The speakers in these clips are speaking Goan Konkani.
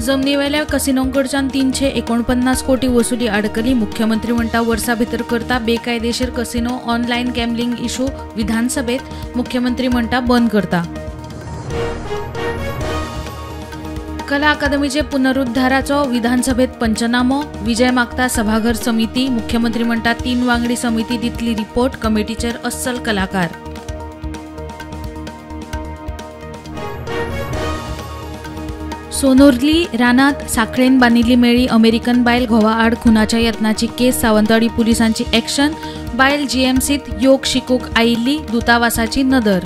जमनीवेल्या कसिनोंकडच्यान 349 कोटी वसुली अडकली. मुख्यमंत्री म्हणटा वर्सा भितर करता बेकायदेशीर कसिनो ऑनलायन गॅम्बलिंग इशू विधानसभेत मुख्यमंत्री म्हणटा बंद करता. कला अकादमीचे पुनरुद्धाराचो विधानसभेत पंचनामो. विजय मागता सभाघर समिती. मुख्यमंत्री म्हणटा 3 वांगडी समिती दितली रिपोर्ट. कमिटीचेर अस्सल कलाकार. सोनोर्ली रानात साखळेन बांदिल्ली मेळ्ळी अमेरिकन बायल. घोवा आड खुनाच्या यत्नाची केस. सावंतवाडी पुलिसांची ॲक्शन. बायल जीएमसीत योग शिकूंक आयिल्ली. दूतावासाची नदर.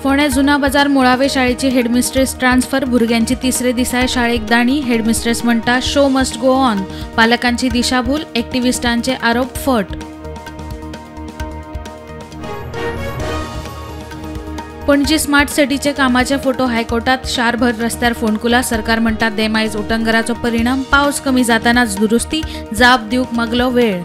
फोंडें जुना बाजार मुळावे शाळेची हेडमिस्ट्रेस ट्रान्सफर. भुरग्यांची तिसरे दिसाय शाळेक दाणी. हेडमिस्ट्रेस म्हणटा शो मस्ट गो ऑन. पालकांची दिशाभूल. एक्टिविस्टांचे आरोप फट. पणजी स्मार्ट सिटीचे कामाचे फोटो हायकोर्टात. शारभर रस्त्यार फोंडकुला. सरकार म्हणटा देमायज उटंगराचो परिणाम. पावस कमी जातानाच दुरुस्ती. जाप दिवंक मागलो वेळ.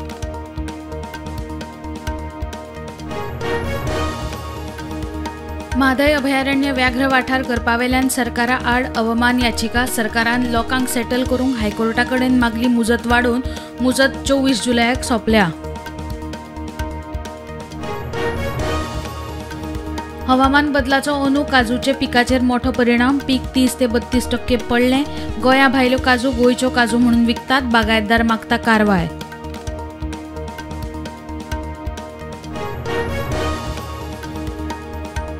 म्हादय अभयारण्य व्याघ्र वाठार करपावेल्यान सरकारा आड अवमान याचिका. सरकारान लोकांक सेटल करूंक हायकोर्टा कडेन मागली मुजत वाडोवन. मुजत 24 जुलयाक सोंपल्या. हवामान बदलाचो अंदू काजूचे पिकाचेर मोठो परिणाम. पीक 30 ते 32% पडलें. गोंया भायल्यो काजू गोंयच्यो काजू म्हणून विकतात. बागायतदार मागता कारवाय.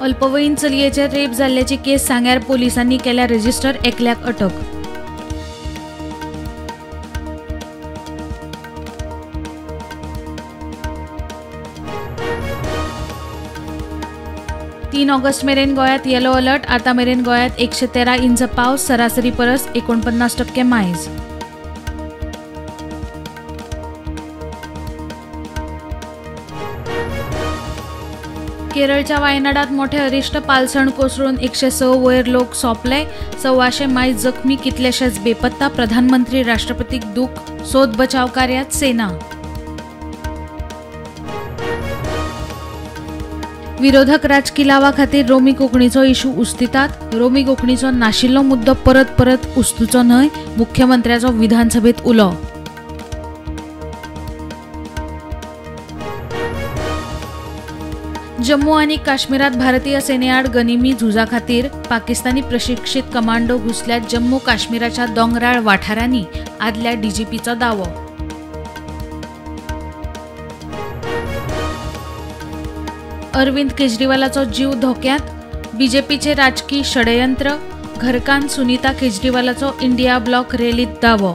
अल्पवयीन चलयेचेर रेप जाल्ल्याची केस सांग्यार पोलिसांनी केल्या रजिस्टर. एकल्याक अटक. तीन ऑगस्ट मेरेन गोंयांत येलो अलर्ट. आतां मेरेन गोंयांत 113 इंच पावस. सरासरी परस 49% मायज. केरळच्या वायनाडात मोठे अरिश्ट. पालसण कोसळून 106 वयर लोक सोंपले. 125 मायज जखमी. कितलेशेच बेपत्ता. प्रधानमंत्री राष्ट्रपतीक दूख. सोद बचाव कार्यात सेना. विरोधक राजकी लावा खातीर रोमी कोंकणीचो इशू उस्तितात. रोमी कोंकणीचो नाशिल्लो मुद्दो परत परत उस्तुचो न्हय. मुख्यमंत्र्याचो विधानसभेत उलो. जम्मू आनी काश्मीरात भारतीय सेनेआड गनिमी झुजा खातीर पाकिस्तानी प्रशिक्षित कमांडो घुसल्यात जम्मू काश्मीराच्या दोंगराळ वाठारांनी. आदल्या डीजीपीचो दावो. अरविंद केजरीवालाचो जीव धोक्यांत. बीजेपीचे राजकी षडयंत्र. घरकान्न सुनीता केजरीवालाचो इंडिया ब्लॉक रॅलीत दावो.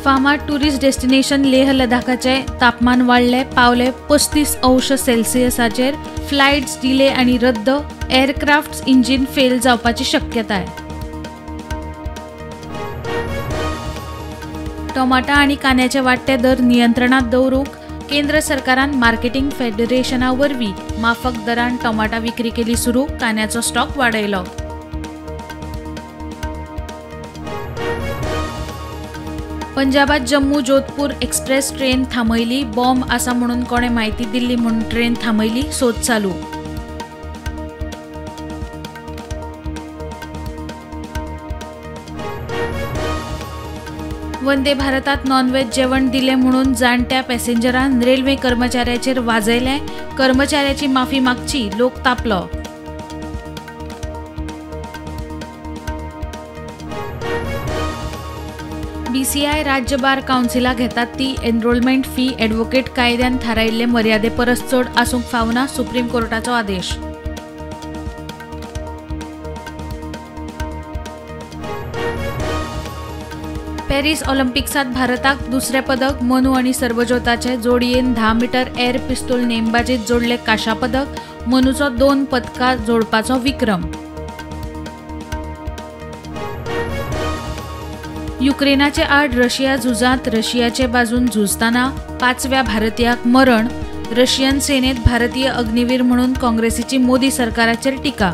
फामाद टुरिस्ट डेस्टिनेशन लेह लडाखाचे तापमान वाडले. पावले 35 अंश सेल्सियसाचेर. फ्लायट्स डिले आनी रद्द. एअरक्राफ्ट इंजिन फेल जावपाची शक्यताय. टोमाटा आनी कांद्याचे वाडटे दर नियंत्रणात दवरूंक केंद्र सरकारान मार्केटिंग फेडरेशना वरवीं माफक दरान टोमाटा विक्री केली सुरू. कांद्याचो स्टॉक वाडयलो. पंजाबात जम्मू जोधपूर एक्सप्रेस ट्रेन थांबयली. बॉम्ब आसा म्हणून कोणें म्हायती दिल्ली म्हूण ट्रेन थांबयली. सोद चालू. वंदे भारतात नॉनव्हेज जेवण दिलें म्हणून जाणट्या पॅसेंजरान रेल्वे कर्मचाऱ्याचेर वाजयलें. कर्मचाऱ्याची माफी मागची. लोक तापलो. बीसीआय राज्य बार कावन्सिला घेतात ती एनरोलमेंट फी ॲडव्होकेट कायद्यान थारायिल्ले मर्यादे परस चड आसूंक फावना. सुप्रीम कोर्टाचो आदेश. पॅरीस ऑलिम्पिक्सात भारताक दुसरें पदक. मनू आनी सर्वज्योताचे जोडयेन 10 मीटर एअर पिस्तूल नेमबाजीत जोडले कांश्या पदक. मनूचो 2 पदकां जोडपाचो विक्रम. युक्रेनाचे आड रशिया झुजांत रशियाचे बाजून झुजताना 5व्या भारतीयाक मरण. रशियन सेनेत भारतीय अग्निवीर म्हणून काँग्रेसीची मोदी सरकाराचेर टिका.